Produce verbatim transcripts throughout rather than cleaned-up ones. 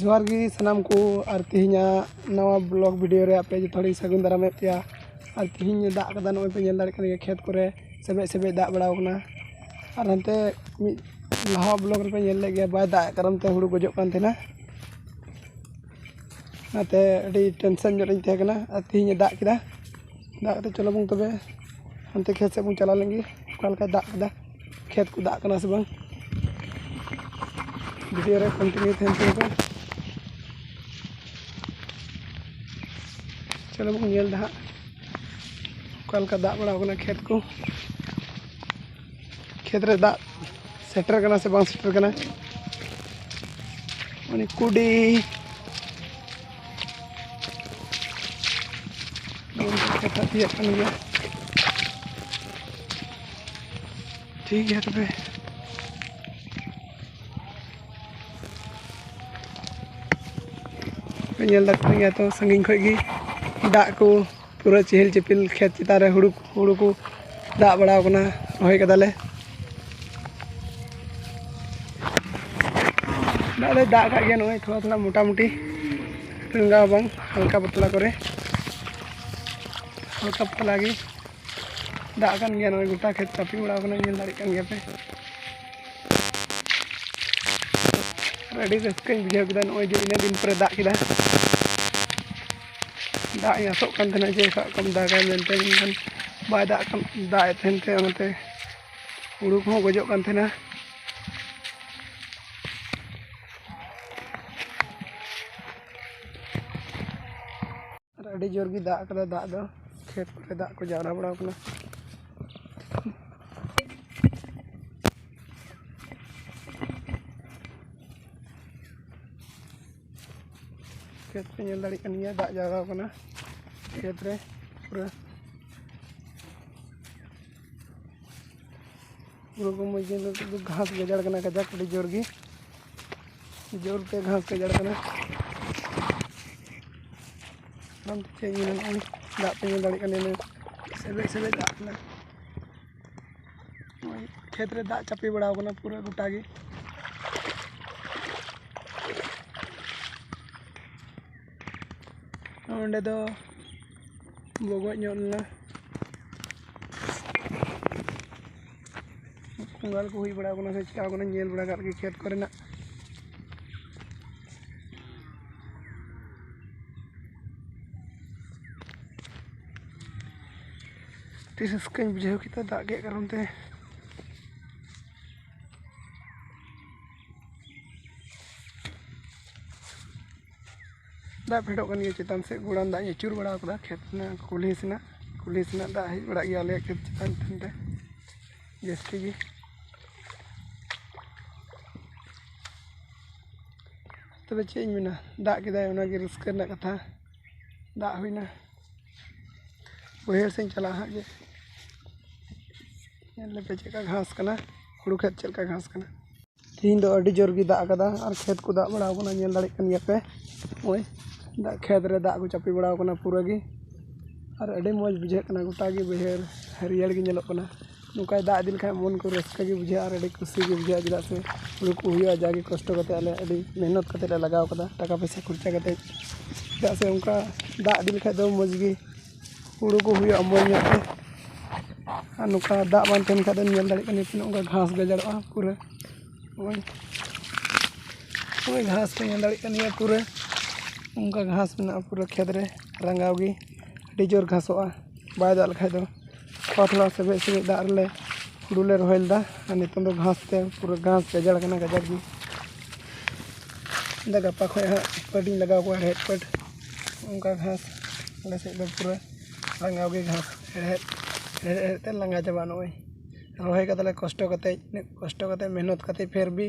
ᱡᱚᱦᱟᱨ ᱜᱮ ᱥᱟᱱᱟᱢ ᱠᱚ, ᱟᱨ ᱛᱮᱦᱮᱧᱟᱜ ᱱᱟᱣᱟ ᱵᱞᱚᱜ ᱵᱷᱤᱰᱤᱭᱳ ᱨᱮ ᱟᱯᱮ ᱡᱚᱛᱚ ᱦᱚᱲᱤᱧ ᱥᱟᱹᱜᱩᱱ ᱫᱟᱨᱟᱢᱮᱫ ᱯᱮᱭᱟ᱾ ᱟᱨ ᱛᱮᱦᱮᱧ ᱫᱟᱜ ᱠᱟᱫᱟ, ᱱᱚᱜᱼᱚᱭ ᱯᱮ ᱧᱮᱞ ᱫᱟᱲᱮᱭᱟᱜ ᱠᱟᱱ ᱜᱮᱭᱟ, ᱠᱷᱮᱛ ᱠᱚᱨᱮ ᱥᱮᱵᱮᱡ ᱥᱮᱵᱮᱡ ᱫᱟᱜ ᱵᱟᱲᱟᱣ ᱠᱟᱱᱟ᱾ ᱟᱨ ᱦᱟᱱᱛᱮ ᱢᱤᱫ ᱞᱟᱦᱟ ᱵᱞᱚᱜ ᱨᱮᱯᱮ ᱧᱮᱞ ᱞᱮᱫ ᱜᱮᱭᱟ, ᱵᱟᱭ ᱫᱟᱜ ᱮᱫ ᱠᱟᱨᱚᱱ ᱛᱮ ᱦᱩᱲᱩ ᱜᱚᱡᱚᱜ ᱠᱟᱱ ᱛᱟᱦᱮᱱᱟ᱾ ᱚᱱᱟᱛᱮ ᱟᱹᱰᱤ ᱴᱮᱱᱥᱮᱱ ᱧᱚᱜ ᱨᱤᱧ ᱛᱟᱦᱮᱸ ᱠᱟᱱᱟ᱾ ᱟᱨ ᱛᱮᱦᱮᱧ ᱮ ᱫᱟᱜ ᱠᱮᱫᱟ, ᱫᱟᱜ ᱠᱟᱛᱮ ᱪᱚᱞᱚ ᱵᱚᱱ ᱛᱚᱵᱮ ᱦᱟᱱᱛᱮ ᱠᱷᱮᱛ ᱥᱮᱫ ᱵᱚᱱ ᱪᱟᱞᱟᱣ ᱞᱮᱱ ᱜᱮ, ᱚᱠᱟ ᱞᱮᱠᱟᱭ ᱫᱟᱜ ᱠᱮᱫᱟ, ᱠᱷᱮᱛ ᱠᱚ ᱫᱟᱜ ᱠᱟᱱᱟ ᱥᱮ ᱵᱟᱝ᱾ ᱵᱷᱤᱰᱤᱭᱳ ᱨᱮ ᱠᱚᱱᱴᱤᱱᱤᱭᱩ ᱛᱟᱦᱮᱱ ᱛᱟᱵᱚᱱ ᱯᱮ᱾ ᱪᱚᱞᱚ ᱵᱚᱱ ᱧᱮᱞ ᱫᱟ ᱦᱟᱸᱜ ᱚᱠᱟ ᱞᱮᱠᱟ ᱫᱟᱜ ᱵᱟᱲᱟᱣ ᱠᱟᱱᱟ ᱠᱷᱮᱛ ᱠᱚ, ᱠᱷᱮᱛ ᱨᱮ ᱫᱟᱜ ᱥᱮᱴᱮᱨ ᱠᱟᱱᱟ ᱥᱮ ᱵᱟᱝ ᱥᱮᱴᱮᱨ ᱠᱟᱱᱟ᱾ ᱩᱱᱤ ᱠᱩᱰᱤ ᱠᱟᱛᱷᱟ ᱛᱤᱭᱟᱹᱜ ᱠᱟᱱ ᱜᱮᱭᱟ᱾ ᱴᱷᱤᱠ ᱜᱮᱭᱟ ᱛᱚᱵᱮ, ᱯᱮ ᱧᱮᱞ ᱫᱟᱲᱮᱭᱟᱜ ᱠᱟᱱ ᱜᱮᱭᱟ ᱛᱚ, ᱥᱟᱺᱜᱤᱧ ᱠᱷᱚᱡ ᱜᱮ ᱫᱟᱜ ᱠᱚ ᱯᱩᱨᱟᱹ ᱪᱮᱦᱮᱞ ᱪᱮᱯᱮᱞ ᱠᱷᱮᱛ ᱪᱮᱛᱟᱱ ᱨᱮ ᱦᱩᱲᱩ, ᱦᱩᱲᱩ ᱠᱚ ᱫᱟᱜ ᱵᱟᱲᱟᱣ ᱠᱟᱱᱟ, ᱨᱚᱦᱚᱭ ᱠᱟᱫᱟᱞᱮ᱾ ᱫᱟᱜ ᱫᱚᱭ ᱫᱟᱜ ᱠᱟᱜ ᱜᱮᱭᱟ, ᱱᱚᱜᱼᱚᱭ ᱛᱷᱚᱲᱟ ᱛᱷᱚᱲᱟ ᱢᱚᱴᱟᱢᱩᱴᱤ, ᱨᱟᱸᱜᱟᱣ ᱵᱟᱝ, ᱦᱟᱞᱠᱟ ᱯᱟᱛᱞᱟ ᱠᱚᱨᱮ, ᱦᱟᱞᱠᱟ ᱯᱟᱛᱞᱟ ᱜᱮ ᱫᱟᱜ ᱠᱟᱱ ᱜᱮᱭᱟ᱾ ᱱᱚᱜᱼᱚᱭ ᱜᱚᱴᱟ ᱠᱷᱮᱛ ᱪᱟᱯᱮ ᱵᱟᱲᱟᱣ ᱠᱟᱱᱟ, ᱧᱮᱞ ᱫᱟᱲᱮᱭᱟᱜ ᱠᱟᱱ ᱜᱮᱭᱟ ᱯᱮ᱾ ᱟᱨ ᱟᱹᱰᱤ ᱨᱟᱹᱥᱠᱟᱹᱧ ᱵᱩᱡᱷᱟᱹᱣ ᱠᱮᱫᱟ, ᱱᱚᱜᱼᱚᱭ ᱡᱮ ᱤᱱᱟᱹ ᱫᱤᱱ ᱯᱚᱨᱮ ᱫᱟᱜ ᱠᱮᱫᱟ᱾ ᱫᱟᱜ ᱤᱧ ᱟᱥᱚᱜ ᱠᱟᱱ ᱛᱟᱦᱮᱱᱟ ᱡᱮ ᱥᱟᱵ ᱠᱟᱜ ᱢᱮ ᱫᱟᱜᱟᱭ ᱢᱮᱱᱛᱮ, ᱢᱮᱱᱠᱷᱟᱱ ᱵᱟᱭ ᱫᱟᱜ ᱠᱟᱱ, ᱫᱟᱜ ᱮᱫ ᱛᱟᱦᱮᱱ ᱛᱮ ᱚᱱᱟᱛᱮ ᱦᱩᱲᱩ ᱠᱚᱦᱚᱸ ᱜᱚᱡᱚᱜ ᱠᱟᱱ ᱛᱟᱦᱮᱱᱟ᱾ ᱟᱨ ᱟᱹᱰᱤ ᱡᱳᱨ ᱜᱮ ᱫᱟᱜ ᱠᱟᱫᱟ, ᱫᱟᱜ ᱫᱚ ᱠᱷᱮᱛ ᱠᱚᱨᱮ ᱫᱟᱜ ᱠᱚ ᱡᱟᱣᱨᱟ ᱵᱟᱲᱟᱣ ᱠᱟᱱᱟ᱾ ᱠᱷᱮᱛ ᱯᱮ ᱧᱮᱞ ᱫᱟᱲᱮᱭᱟᱜ ᱠᱟᱱ ᱜᱮᱭᱟ, ᱫᱟᱜ ᱡᱟᱣᱨᱟ ᱠᱟᱱᱟ ᱠᱷᱮᱛ ᱨᱮ ᱯᱩᱨᱟᱹ᱾ ᱦᱩᱲᱩ ᱠᱚ ᱢᱚᱡᱽ ᱜᱮ, ᱱᱤᱛᱚᱜ ᱫᱚ ᱜᱷᱟᱥ ᱜᱟᱡᱟᱲ ᱠᱟᱱᱟ ᱠᱟᱡᱟᱠ, ᱟᱹᱰᱤ ᱡᱳᱨ ᱜᱮ, ᱡᱳᱨ ᱛᱮ ᱜᱷᱟᱥ ᱜᱟᱡᱟᱲ ᱠᱟᱱᱟ᱾ ᱟᱨ ᱪᱮᱫ ᱤᱧ ᱢᱮᱱᱟ, ᱱᱚᱜᱼᱚᱭ ᱫᱟᱜ ᱯᱮ ᱧᱮᱞ ᱫᱟᱲᱮᱭᱟᱜ ᱠᱟᱱᱟ, ᱥᱮᱵᱮᱡ ᱥᱮᱵᱮᱡ ᱫᱟᱜ ᱠᱟᱱᱟ᱾ ᱱᱚᱜᱼᱚᱭ ᱠᱷᱮᱛ ᱨᱮ ᱫᱟᱜ ᱪᱟᱯᱮ ᱵᱟᱲᱟᱣ ᱠᱟᱱᱟ ᱯᱩᱨᱟᱹ ᱜᱚᱴᱟ ᱜᱮ᱾ ᱚᱸᱰᱮ ᱫᱚ ᱵᱚᱜᱚᱡ ᱧᱚᱜ ᱞᱮᱱᱟ᱾ ᱠᱚᱸᱜᱟᱞ ᱠᱚ ᱦᱩᱭ ᱵᱟᱲᱟ ᱠᱟᱱᱟ ᱥᱮ ᱪᱤᱠᱟ ᱠᱟᱱᱟ, ᱧᱮᱞ ᱵᱟᱲᱟ ᱠᱟᱜ ᱜᱮ ᱠᱷᱮᱛ ᱠᱚᱨᱮᱱᱟᱜ᱾ ᱟᱹᱰᱤ ᱨᱟᱹᱥᱠᱟᱹᱧ ᱵᱩᱡᱷᱟᱹᱣ ᱠᱮᱫᱟ ᱫᱟᱜ ᱜᱮᱫ ᱠᱟᱨᱚᱱ ᱛᱮ᱾ ᱫᱟᱜ ᱯᱷᱮᱰᱚᱜ ᱠᱟᱱ ᱜᱮᱭᱟ ᱪᱮᱛᱟᱱ ᱥᱮᱫ, ᱜᱚᱲᱟᱱ ᱫᱟᱜ ᱤᱧ ᱟᱹᱪᱩᱨ ᱵᱟᱲᱟ ᱠᱟᱫᱟ ᱠᱷᱮᱛ ᱨᱮᱱᱟᱜ, ᱠᱩᱞᱦᱤ ᱥᱮᱱᱟᱜ, ᱠᱩᱞᱦᱤ ᱥᱮᱱᱟᱜ ᱫᱟᱜ ᱦᱮᱡ ᱵᱟᱲᱟᱜ ᱜᱮᱭᱟ ᱟᱞᱮᱭᱟᱜ ᱠᱷᱮᱛ ᱪᱮᱛᱟᱱ ᱴᱷᱮᱱ ᱛᱮ ᱡᱟᱹᱥᱛᱤ ᱜᱮ᱾ ᱛᱚᱵᱮ ᱪᱮᱫ ᱤᱧ ᱢᱮᱱᱟ, ᱫᱟᱜ ᱠᱮᱫᱟᱭ, ᱚᱱᱟᱜᱮ ᱨᱟᱹᱥᱠᱟᱹ ᱨᱮᱱᱟᱜ ᱠᱟᱛᱷᱟ᱾ ᱫᱟᱜ ᱦᱩᱭᱱᱟ, ᱵᱟᱹᱭᱦᱟᱹᱲ ᱥᱮᱫ ᱤᱧ ᱪᱟᱞᱟᱜᱼᱟ ᱦᱟᱸᱜ ᱜᱮ, ᱧᱮᱞ ᱞᱮᱯᱮ ᱪᱮᱫ ᱞᱮᱠᱟ ᱜᱷᱟᱥ ᱠᱟᱱᱟ, ᱦᱩᱲᱩ ᱠᱷᱮᱛ ᱪᱮᱫ ᱞᱮᱠᱟ ᱜᱷᱟᱥ ᱠᱟᱱᱟ᱾ ᱛᱤᱦᱤᱧ ᱫᱚ ᱟᱹᱰᱤ ᱡᱳᱨ ᱜᱮ ᱫᱟᱜ ᱟᱠᱟᱫᱟ ᱟᱨ ᱠᱷᱮᱛ ᱠᱚ ᱫᱟᱜ ᱵᱟᱲᱟᱣ ᱠᱟᱱᱟ, ᱧᱮᱞ ᱫᱟᱲᱮᱭᱟᱜ ᱠᱟᱱ ᱜᱮᱭᱟ ᱯᱮ᱾ ᱱᱚᱜᱼᱚᱭ ᱫᱟᱜ, ᱠᱷᱮᱛ ᱨᱮ ᱫᱟᱜ ᱠᱚ ᱪᱟᱯᱮ ᱵᱟᱲᱟᱣ ᱠᱟᱱᱟ ᱯᱩᱨᱟᱹ ᱜᱮ᱾ ᱟᱨ ᱟᱹᱰᱤ ᱢᱚᱡᱽ ᱵᱩᱡᱷᱟᱹᱜ ᱠᱟᱱᱟ, ᱜᱚᱴᱟ ᱜᱮ ᱵᱟᱹᱭᱦᱟᱹᱲ ᱦᱟᱹᱨᱭᱟᱹᱲ ᱜᱮ ᱧᱮᱞᱚᱜ ᱠᱟᱱᱟ᱾ ᱱᱚᱝᱠᱟᱭ ᱫᱟᱜ ᱤᱫᱤ ᱞᱮᱠᱷᱟᱱ ᱢᱚᱱ ᱠᱚ ᱨᱟᱹᱥᱠᱟᱹ ᱜᱮ ᱵᱩᱡᱷᱟᱹᱜᱼᱟ ᱟᱨ ᱟᱹᱰᱤ ᱠᱩᱥᱤ ᱜᱮ ᱵᱩᱡᱷᱟᱹᱜᱼᱟ, ᱪᱮᱫᱟᱜ ᱥᱮ ᱦᱩᱲᱩ ᱠᱚ ᱦᱩᱭᱩᱜᱼᱟ, ᱡᱟᱜᱮ ᱠᱚᱥᱴᱚ ᱠᱟᱛᱮ ᱟᱞᱮ ᱟᱹᱰᱤ ᱢᱮᱦᱱᱚᱛ ᱠᱟᱛᱮ ᱞᱮ ᱞᱟᱜᱟᱣ ᱠᱟᱫᱟ, ᱴᱟᱠᱟ ᱯᱚᱭᱥᱟ ᱠᱷᱚᱨᱪᱟ ᱠᱟᱛᱮ᱾ ᱪᱮᱫᱟᱜ ᱥᱮ ᱚᱱᱠᱟ ᱫᱟᱜ ᱤᱫᱤ ᱞᱮᱠᱷᱟᱱ ᱫᱚ ᱢᱚᱡᱽ ᱜᱮ ᱦᱩᱲᱩ ᱠᱚ ᱦᱩᱭᱩᱜᱼᱟ ᱢᱚᱡᱽ ᱧᱚᱜ ᱛᱮ᱾ ᱟᱨ ᱱᱚᱝᱠᱟ ᱫᱟᱜ ᱵᱟᱝ ᱛᱟᱦᱮᱱ ᱠᱷᱟᱱ ᱫᱚ ᱧᱮᱞ ᱫᱟᱲᱮᱭᱟᱜ ᱠᱟᱱᱟ ᱯᱮ, ᱱᱚᱝᱠᱟ ᱜᱷᱟᱥ ᱜᱟᱡᱟᱲᱚᱜᱼᱟ ᱯᱩᱨᱟᱹ᱾ ᱱᱚᱜᱼᱚᱭ, ᱱᱚᱜᱼᱚᱭ ᱜᱷᱟᱥ ᱯᱮ ᱧᱮᱞ ᱫᱟᱲᱮᱭᱟᱜ ᱠᱟᱱ ᱜᱮᱭᱟ ᱯᱩᱨᱟᱹ, ᱚᱱᱠᱟ ᱜᱷᱟᱥ ᱢᱮᱱᱟᱜᱼᱟ ᱯᱩᱨᱟᱹ ᱠᱷᱮᱛ ᱨᱮ, ᱨᱟᱸᱜᱟᱣ ᱜᱮ, ᱟᱹᱰᱤ ᱡᱳᱨ ᱜᱷᱟᱥᱚᱜᱼᱟ ᱵᱟᱭ ᱫᱟᱜ ᱞᱮᱠᱷᱟᱡ ᱫᱚ᱾ ᱛᱷᱚᱲᱟ ᱛᱷᱚᱲᱟ ᱥᱮᱵᱮᱡ ᱥᱮᱵᱮᱡ ᱫᱟᱜ ᱨᱮᱞᱮ ᱦᱩᱲᱩ ᱞᱮ ᱨᱚᱦᱚᱭ ᱞᱮᱫᱟ, ᱟᱨ ᱱᱤᱛᱚᱝ ᱫᱚ ᱜᱷᱟᱥ ᱛᱮ ᱯᱩᱨᱟᱹ ᱜᱷᱟᱥ ᱜᱟᱡᱟᱲ ᱠᱟᱱᱟ ᱜᱟᱡᱟᱲ ᱜᱮ᱾ ᱤᱧ ᱫᱚ ᱜᱟᱯᱟ ᱠᱷᱚᱡ ᱦᱟᱸᱜ ᱯᱟᱹᱴᱤᱧ ᱞᱟᱜᱟᱣ ᱠᱚᱣᱟ, ᱦᱮᱲᱦᱮᱫ ᱯᱟᱹᱴ᱾ ᱚᱱᱠᱟ ᱜᱷᱟᱥ ᱟᱞᱮ ᱥᱮᱫ ᱫᱚ ᱯᱩᱨᱟᱹ ᱨᱟᱸᱜᱟᱣ ᱜᱮ ᱜᱷᱟᱥ, ᱦᱮᱲᱦᱮᱫ ᱦᱮᱲᱦᱮᱫ ᱦᱮᱲᱦᱮᱫ ᱛᱮ ᱞᱟᱸᱜᱟ ᱪᱟᱵᱟᱜᱼᱟ᱾ ᱱᱚᱜᱼᱚᱭ ᱨᱚᱦᱚᱭ ᱠᱟᱫᱟᱞᱮ ᱠᱚᱥᱴᱚ ᱠᱟᱛᱮ, ᱤᱱᱟᱹᱜ ᱠᱚᱥᱴᱚ ᱠᱟᱛᱮ, ᱢᱮᱦᱱᱚᱛ ᱠᱟᱛᱮ, ᱯᱷᱤᱨ ᱵᱷᱤ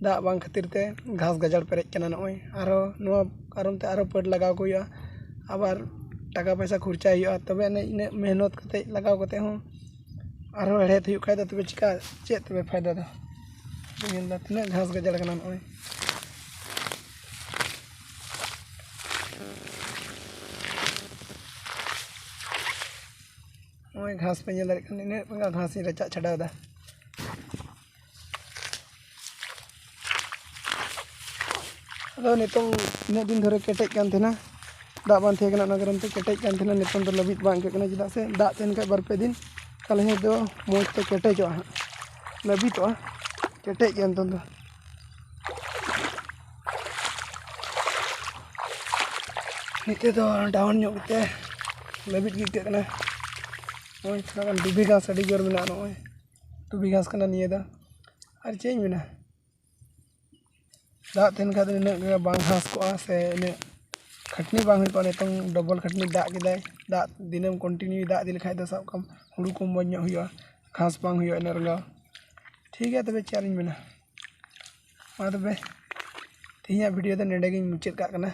ᱫᱟᱜ ᱵᱟᱝ ᱠᱷᱟᱹᱛᱤᱨ ᱛᱮ ᱜᱷᱟᱥ ᱜᱟᱡᱟᱲ ᱯᱮᱨᱮᱡ ᱠᱟᱱᱟ᱾ ᱱᱚᱜᱼᱚᱭ ᱟᱨᱦᱚᱸ ᱱᱚᱣᱟ ᱠᱟᱨᱚᱱ ᱛᱮ ᱟᱨᱦᱚᱸ ᱯᱟᱹᱴ ᱞᱟᱜᱟᱣ ᱠᱚ ᱦᱩᱭᱩᱜᱼᱟ᱾ ᱟᱵᱟᱨ ᱴᱟᱠᱟ ᱯᱚᱭᱥᱟ ᱠᱷᱚᱨᱪᱟᱭ ᱦᱩᱭᱩᱜᱼᱟ, ᱛᱚᱵᱮ ᱟᱹᱱᱤᱡ ᱤᱱᱟᱹᱜ ᱢᱮᱦᱱᱚᱛ ᱠᱟᱛᱮ ᱞᱟᱜᱟᱣ ᱠᱟᱛᱮ ᱦᱚᱸ ᱟᱨᱦᱚᱸ ᱦᱮᱲᱦᱮᱫ ᱦᱩᱭᱩᱜ ᱠᱷᱟᱡ ᱫᱚ ᱛᱚᱵᱮ ᱪᱤᱠᱟ, ᱪᱮᱫ ᱛᱚᱵᱮ ᱯᱷᱟᱭᱫᱟ ᱫᱚ? ᱧᱮᱞ ᱫᱟ ᱛᱤᱱᱟᱹᱜ ᱜᱷᱟᱥ ᱜᱟᱡᱟᱲ ᱠᱟᱱᱟ᱾ ᱱᱚᱜᱼᱚᱭ, ᱱᱚᱜᱼᱚᱭ ᱜᱷᱟᱥ ᱯᱮ ᱧᱮᱞ ᱫᱟᱲᱮᱭᱟᱜ ᱠᱟᱱᱟ, ᱤᱱᱟᱹᱜ ᱜᱟᱱ ᱜᱷᱟᱥ ᱤᱧ ᱨᱟᱪᱟᱜ ᱪᱷᱟᱰᱟᱣ ᱮᱫᱟ᱾ ᱟᱫᱚ ᱱᱤᱛᱚᱝ ᱤᱱᱟᱹᱜ ᱫᱤᱱ ᱫᱷᱚᱨᱮ ᱠᱮᱴᱮᱡ ᱠᱟᱱ ᱛᱟᱦᱮᱱᱟ, ᱫᱟᱜ ᱵᱟᱝ ᱛᱟᱦᱮᱸ ᱠᱟᱱᱟ, ᱚᱱᱟ ᱠᱟᱨᱚᱱ ᱛᱮ ᱠᱮᱴᱮᱡ ᱠᱟᱱ ᱛᱟᱦᱮᱱᱟ᱾ ᱱᱤᱛᱚᱝ ᱫᱚ ᱞᱟᱹᱵᱤᱫ ᱵᱟᱝ ᱟᱹᱭᱠᱟᱹᱜ ᱠᱟᱱᱟ, ᱪᱮᱫᱟᱜ ᱥᱮ ᱫᱟᱜ ᱛᱟᱦᱮᱱ ᱠᱷᱟᱱ ᱵᱟᱨ ᱯᱮ ᱫᱤᱱ, ᱛᱟᱦᱚᱞᱮ ᱫᱚ ᱢᱚᱡᱽ ᱛᱮ ᱠᱮᱴᱮᱡᱚᱜᱼᱟ ᱦᱟᱸᱜ, ᱞᱟᱹᱵᱤᱫᱚᱜᱼᱟ, ᱠᱮᱴᱮᱡ ᱜᱮᱭᱟ ᱱᱤᱛᱚᱝ ᱫᱚ᱾ ᱱᱤᱛᱚᱜ ᱫᱚ ᱰᱟᱣᱩᱱ ᱧᱚᱜ ᱜᱮᱛᱮ ᱞᱟᱹᱵᱤᱫ ᱜᱮ ᱟᱹᱭᱠᱟᱹᱜ ᱠᱟᱱᱟ᱾ ᱱᱚᱜᱼᱚᱭ ᱛᱷᱚᱲᱟ ᱜᱟᱱ ᱫᱷᱩᱵᱤ ᱜᱷᱟᱥ ᱟᱹᱰᱤ ᱡᱳᱨ ᱢᱮᱱᱟᱜᱼᱟ, ᱱᱚᱜᱼᱚᱭ ᱫᱷᱩᱵᱤ ᱜᱷᱟᱥ ᱠᱟᱱᱟ ᱱᱤᱭᱟᱹ ᱫᱚ᱾ ᱟᱨ ᱪᱮᱫ ᱤᱧ ᱢᱮᱱᱟ, ᱫᱟᱜ ᱛᱟᱦᱮᱱ ᱠᱷᱟᱱ ᱫᱚ ᱤᱱᱟᱹᱜ ᱜᱮ ᱵᱟᱝ ᱜᱷᱟᱥ ᱠᱚᱜᱼᱟ ᱥᱮ ᱤᱱᱟᱹᱜ ᱠᱷᱟᱹᱴᱱᱤ ᱵᱟᱝ ᱦᱩᱭ ᱠᱚᱜᱼᱟ᱾ ᱱᱤᱛᱚᱝ ᱰᱚᱵᱚᱞ ᱠᱷᱟᱹᱴᱱᱤ ᱫᱟᱜ ᱠᱮᱫᱟᱭ, ᱫᱟᱜ ᱫᱤᱱᱟᱹᱢ ᱠᱚᱱᱴᱤᱱᱤᱭᱩ ᱫᱟᱜ ᱤᱫᱤ ᱞᱮᱠᱷᱟᱡ ᱫᱚ ᱥᱟᱵ ᱠᱟᱜ ᱢᱮ ᱦᱩᱲᱩ ᱠᱚ ᱢᱚᱡᱽ ᱧᱚᱜ ᱦᱩᱭᱩᱜᱼᱟ, ᱜᱷᱟᱥ ᱵᱟᱝ ᱦᱩᱭᱩᱜᱼᱟ ᱤᱱᱟᱹᱜ ᱨᱟᱸᱜᱟᱣ᱾ ᱴᱷᱤᱠ ᱜᱮᱭᱟ, ᱛᱚᱵᱮ ᱪᱮᱫ ᱤᱧ ᱢᱮᱱᱟ, ᱢᱟ ᱛᱚᱵᱮ ᱛᱮᱦᱮᱧᱟᱜ ᱵᱷᱤᱰᱤᱭᱳ ᱫᱚ ᱱᱚᱸᱰᱮ ᱜᱤᱧ ᱢᱩᱪᱟᱹᱫ ᱠᱟᱜ ᱠᱟᱱᱟ᱾